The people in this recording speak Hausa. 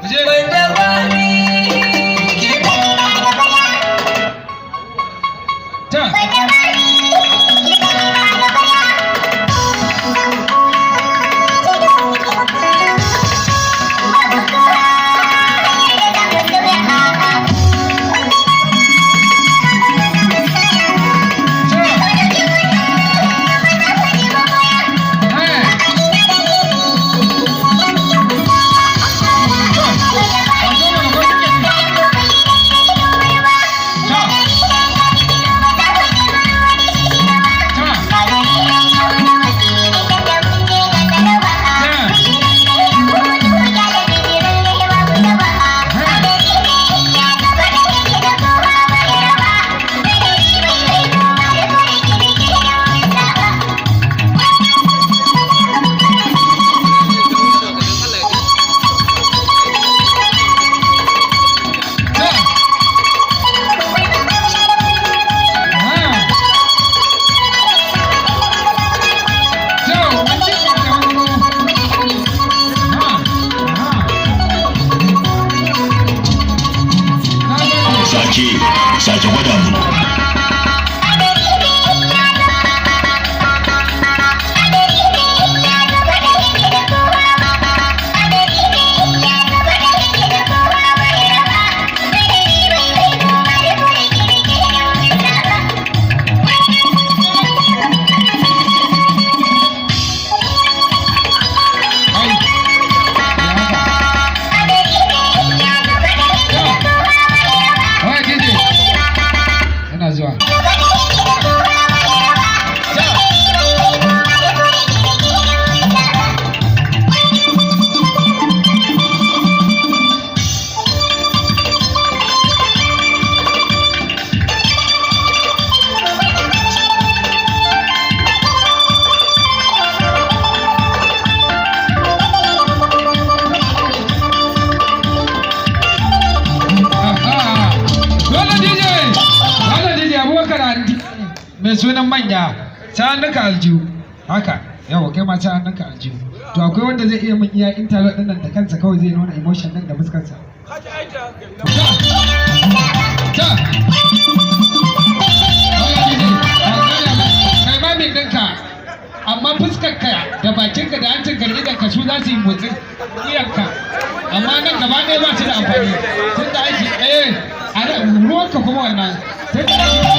Mu je. Ta. Ta. Hey. To. A zo mana ko kike ji? Ta. Ta. Ta. Hey. Ta. Ah. To, mun ci gaba. Ah. Ah. Na gode. Sake, sake gwada mu. Ai. Ya haka. To. Wai DJ. Ina zuwa. Ta. Aha. Dole DJ. Dole DJ Abubakar Andi. Mai sunan manya. Sa hannunka aljihu. Haka. Yawa kai ma sa hannunka aljihu. To akwai wanda zai iya min iya interlock din nan da kansa, kawai zai nuna emotion din da fuskarsa. Ta. Ta. Dole DJ. Kai ma min ɗinka. Amma fuskarka da bakinka da hancinka da idonka su za su yi motsin wuyanka. Amma nan gaba ɗaya ba su da amfani. Tun da aiki a ruwanka kuma wannan. Tun da aiki.